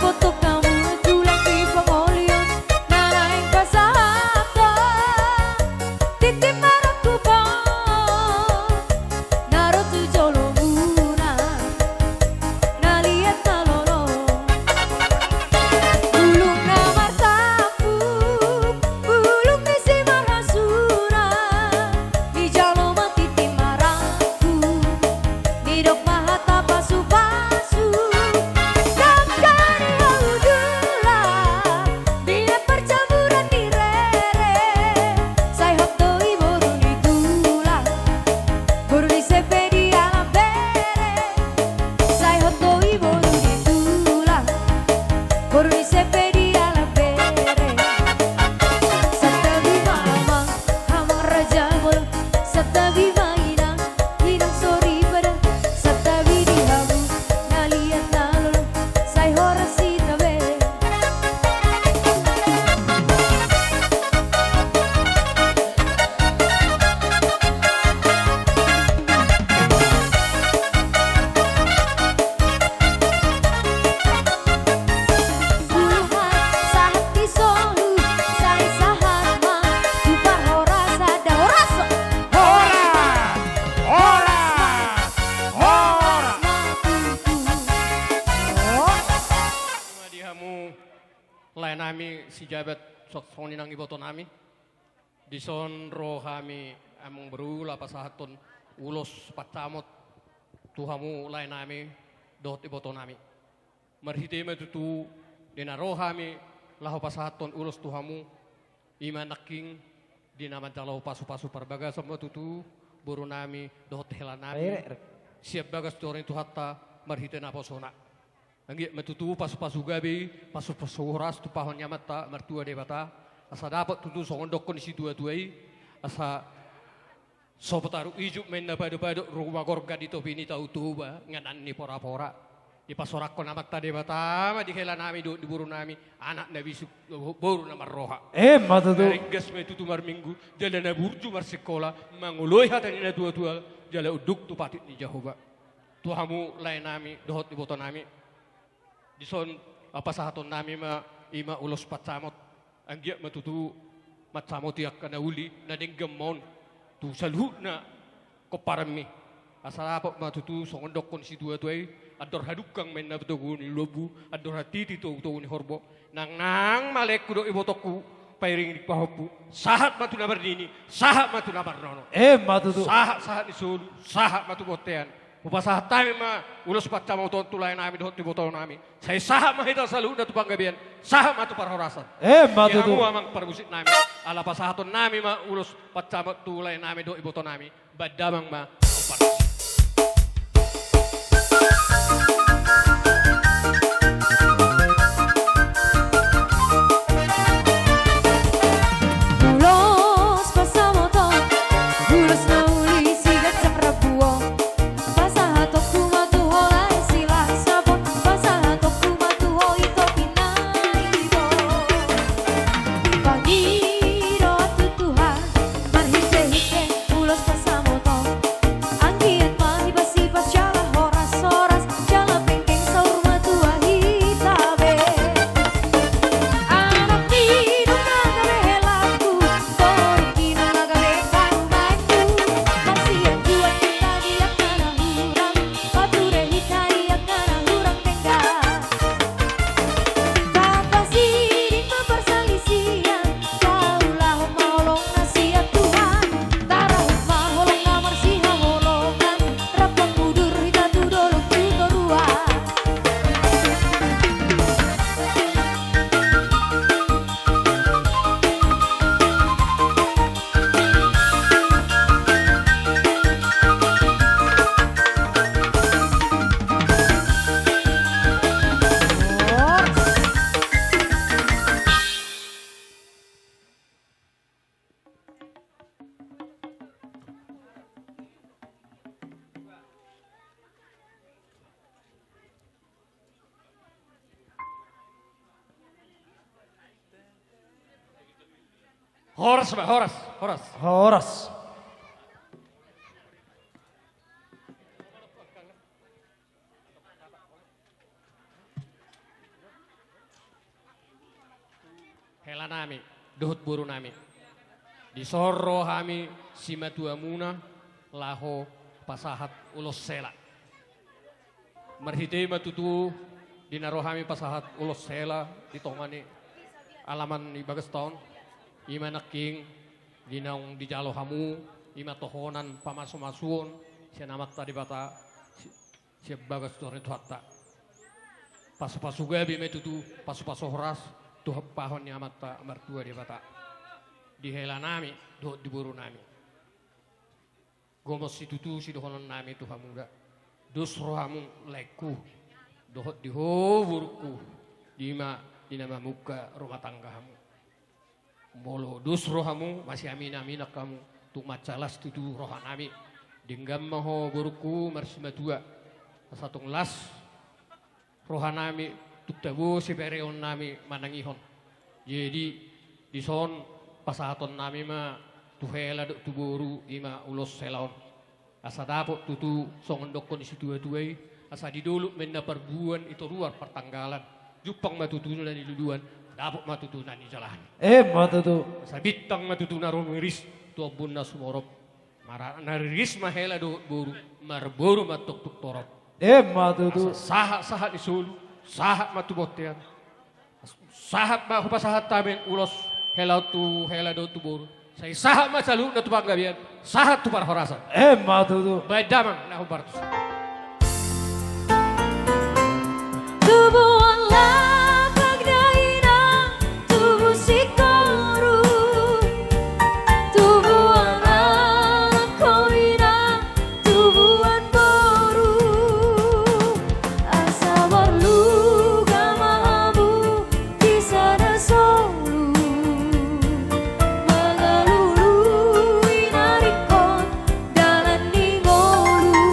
Laenami sijabat, so-, songon i nang ibotonami. Dison ro hami, amang boru, laho pasahathon ulos pansamot tu hamu laenami dohot ibotonami. Marhite ma tutu di na ro hami laho pasahathon ulos tu hamu, i ma nangkin di na manjalo pasupasu parbagason ma tutu borunami dohot helanami. Baik, rek. Sian bagas joro ni Tuhanta marhite naposona. Anggiat ma tutu pasupasu gabe, pasupasu horas tumpahon ni Amanta Martua Debata, asa dapot tutu songon dokkon ni situatua i, asa so taruk ijuk ma inna padopadok, ruma gorga di topi ni Tao Toba, nganan ni porapora. Dipasoranghon Amanta Debata ma di helanami dohot di borunami anak na bisuk, boru na marroha. Emma tutu. Ringgas ma i tutu marminggu, jala na burju marsikola, mangoloi hata ni natuatua, jala unduk tu patik ni Jahowa. Tu hamu laenami dohot ibotonami. Dison, ah, pasahatonnami ma i ma ulos pansamot. Anggiat ma tutu mansamoti angka na uli na denggan ma on tu saluhutna pomparanmi. Asa dapot ma tutu songon dokkon ni situatua i, andor hadungkang ma inna togu ni lombu, andor hatiti togutogu ni horbo. Nangnang ma laengku dohot ibotongku, pairing ni pahompu, sahat ma tu na marnini, sahat ma tu na marnono. Emma tutu. Sahat, sahat ni solu, sahat ma tu bontean. Hupasahat hami ma ulos pansamot on tu laenami dohot tu ibotonami. Sai sahat ma hita saluhutna tu panggabean, sahat ma tu parhorasan. Emma tutu. Di hamu amang parmusiknami, ala pasahatonnami ma ulos pansamot tu laenami dohot ibotonami. Bahen damang ma. Ulos pansamot on, ulos na uli siganjang rambu on. Pasahatonku ma tu ho lae Silahisabon, pasahatonku ma tu ho ito Pinaibo. Pangidoan tu Tuhan marhitehite ulos pansamot on. Anggiat ma hipasipas jala horashoras, jala penggeng saur matua hita be. Anak ni nunga gabe helangku, boru ni nunga gabe parumaenku. Marsianjuan hita di angka na hurang, pature hita di angka na hurang denggan. Tapasiding ma parsalisian, taulahon ma holong na sian Tuhan. Tarahum ma holong na marsihaholongan, rap mangudur hita tu dolok tu toruan. Horas, Pak, horas, horas. Horas. Helanami dohot borunami, dison ro hami simatuamuna laho pasahat ulos hela. Marhite ma tutu di na ro hami pasahat ulos hela di tonga ni alaman ni bagasta on, i ma nangkin di naung dijalo hamu, i ma tohonan pamasumasuon sian Amanta Debata, si-, sian bagas joro ni Tuhanta. Pasupasu gabe ma i tutu, pasupasu horas tumpahon ni Amanta Martua Debata di helanami dohot di borunami. Gomos situtu sidohononnami tu hamu da. Dos rohamu laengku, dohot di ho borungku, di ma di na mamungka rumah tangga hamu. Molo dos rohamu, masiaminaminan hamu, tung mansai las tutu rohanami. Denggan ma ho borungku marsimatua, asa tung las rohanami, tung tabo sipereonnami manangihon. Jadi, dison pasahatonnami ma tu hela dohot tu boru, i ma ulos hela on. Asa dapot tutu songon dokkon ni situatua i, asa di dolok ma inna parbuan, di toruan partanggalan. Jumpang ma tutu na niluluan, dapot ma tutu na nijalahan. Emma tutu. Asa bintang ma tutu na rumiris tu ombun na sumorop. Mara-, na riris ma hela dohot boru, marboru ma tongtong torop. Emma tutu. Asa sahat-sahat ni solu, sahat ma tu bontean. Sahat ma hupasahat hami ulos hela on tu hela dohot tu boru. Sai sahat ma saluhutna tu panggabean, sahat tu parhorasan. Emma tutu. Baen damang na hombar tusi. Tubuan lapak dainang, tubu singkoru, tubuan anak ho inang, tubuan boru, asa marluga ma hamu di sada solu, mangalului na ringkot dalan ni ngolu.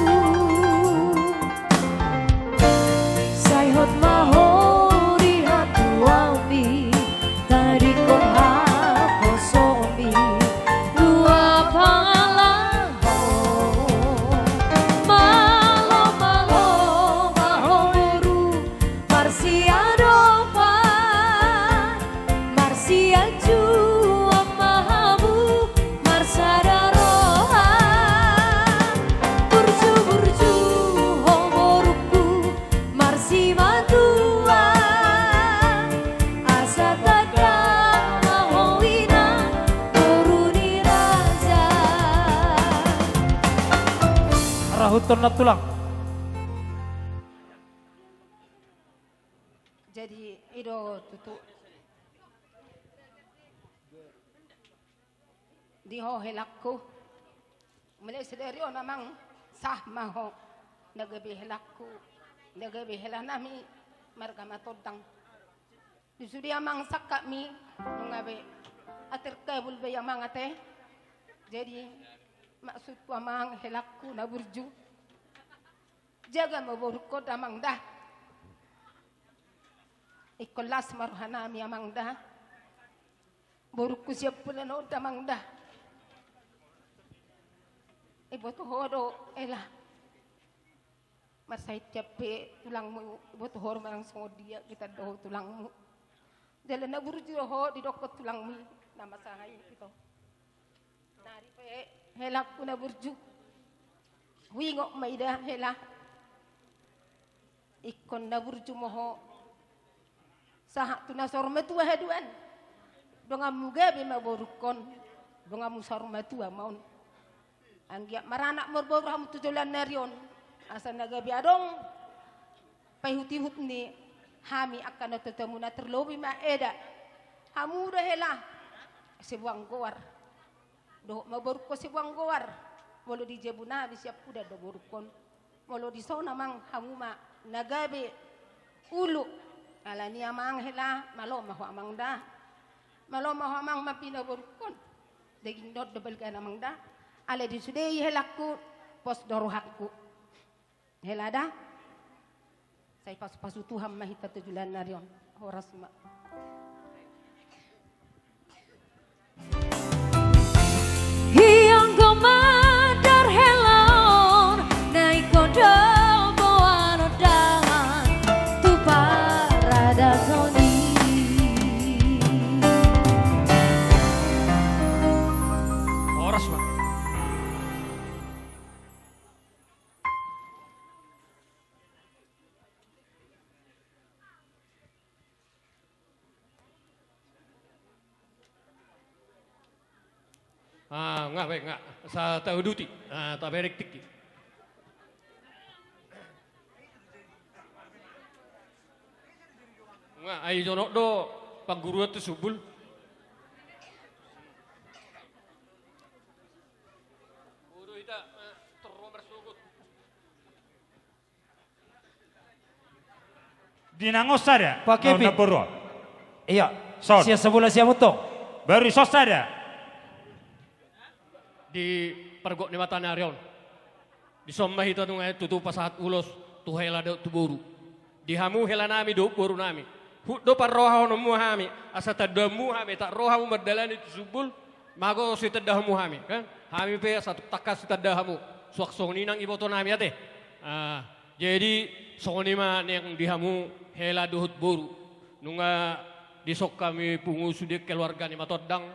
Sai hot ma ho di hatuami, tadingkon haposomi, dua pangalahon. Malo, malo ma ho boru, marsiadopan, marsianjuan ma hamu, marsada roha. Burju, burju ho borungku, marsimatua, asa tanda ma ho inang, boru ni raja. Rahuthon na tulang. Jadi, i do tutu. Di ho helangku. Mulai sadari on amang, sah ma ho. Na gabe helangku, na gabe helanami, marga Matondang. Di sude amang sangkapmi, nunga be. Atir kabul be amang ate. Jadi, maksudku amang helangku na burju. Jaga ma borungkon da amang da. Ingkon las ma rohanami amang da. Borungku siampudan on da amang da. Iboto ho do hela. Marsahit pe tulangmu, iboto ho do manang songon dia hita do tulangmu. Jala na burju do ho didokkon tulangmi na masaha i ito. Nari pe helangku na burju. Huingot ma i da hela. Ingkon na burju ma ho. Sahat tu na saur matua haduan. Donganmu gabe ma borungkon. Donganmu saur matua ma on. Anggiat maranak marboru hamu tu joloan ni ari on. Asa na gabe adong paihutihut ni hami angka na tuatua muna, terlobi ma eda. Hamu do hela. Sibuang goar. Dohot ma borungkon sibuang goar. Molo di jabunami siampudan do borungkon. Molo dison amang hamu ma na gabe ulu. Alani amang hela, malo ma ho amang da. Malo ma ho amang mambina borungkon. Daging ni on do balga na amang da. Alai di sude i helangku, pos do rohangku. Hela da. Sai pasupasu Tuhan ma hita tu joloan ni ari on. Horas ma. Ianggo mandar hela on, na ingkon do boanon dalan tu paradaton i. Horas ma. Ah, nga, baik, nga. Sa tauduti. Ah, taberek tiki. Nga, ai jonok do pangguruan tu subul. Bodo hita, eh, terro marsogot. Di nang on sada. Pak Kevin. Nang on na boru. Iya. Son. Sian sabola sian motong. Baru son sada. Di pargok ni mata ni ari on. Dison ma hita nunga tutu pasahat ulos tu hela dohot tu boru. Di hamu helanami dohot borunami. Hut do parrohahononmu hami, asa tandaonmu hami, taat roha hamu mandalani tu subul, mago so itandaonmu hami, kan? Hami pe asa tangkas itanda hamu, suang songon i nang ibotonami ate. Ah, jadi songon i ma nian di hamu hela dohot boru. Nunga dison hami pungu sude keluarga ni Matondang,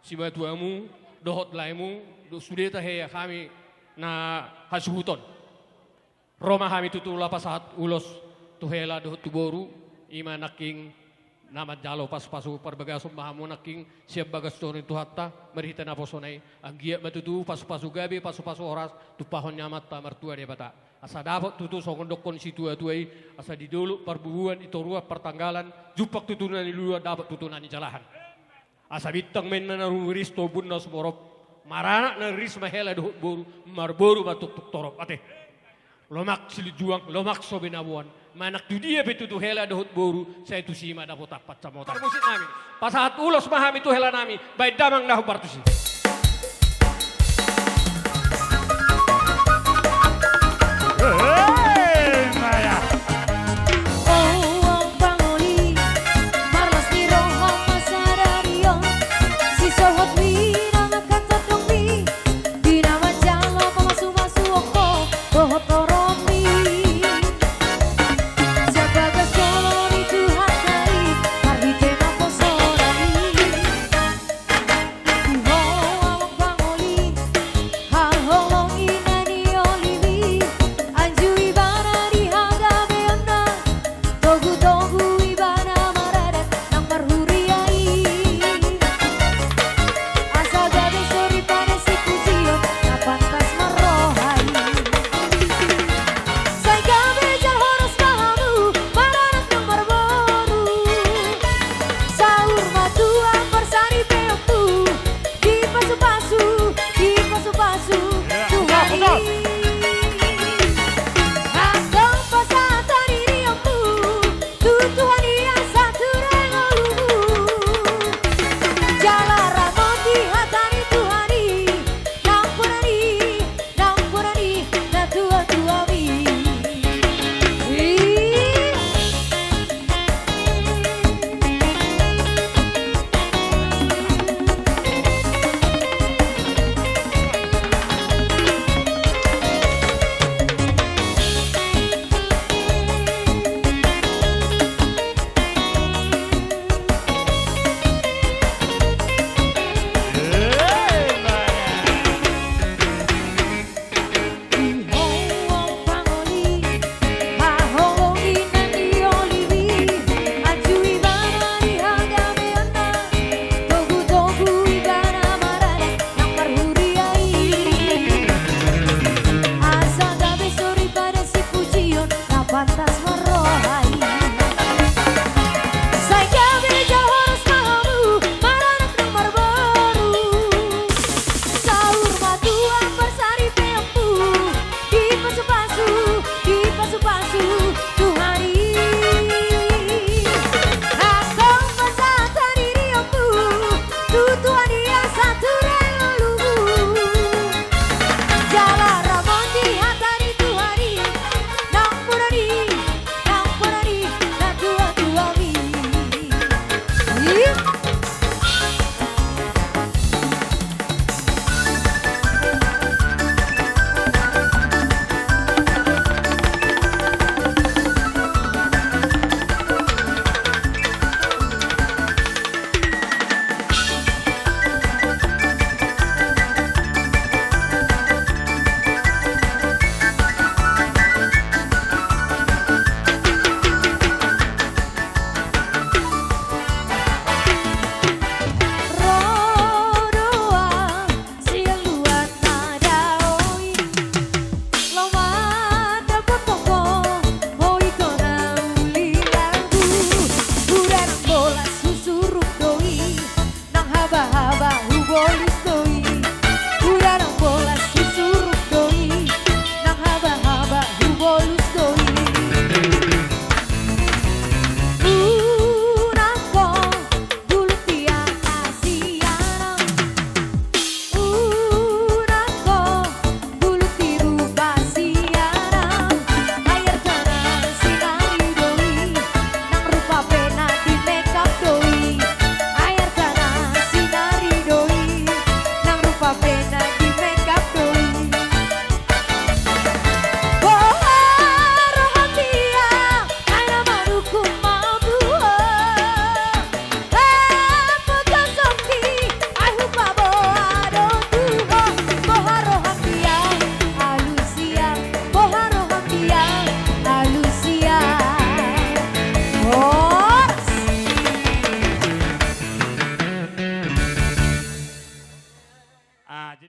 simatuamu, dohot laemu, dohot sude tahe hami na hasuhuton. Ro ma hami tutu laho pasahat ulos tu hela dohot tu boru, i ma nangkin Na manjalo pasupasu parbagason ma hamu nangkin sian bagas joro ni Tuhanta, marhite naposona i, anggiat ma tutu pasupasu gabe, pasupasu horas, tumpahon ni Amanta Martua Debata. Asa dapot tutu songon dokkon situatua i, asa di dolok parbubuan, di toruan partanggalan, jumpang tutu na niluluan, dapot tutu na nijalahan. Asa bintang ma inna na rumiris tu ombun na sumorop, maranak na riris ma hela dohot boru, marboru ma tongtong torop. Ate. Lomak silinjuang, lomak so binaboan. Manang tu dia pe tutu hela dohot boru, sai tusi ma dapotan pansamotan. Parmusik nami. Pasahat ulos ma hami tu hela nami, baen damang na hombar tusi.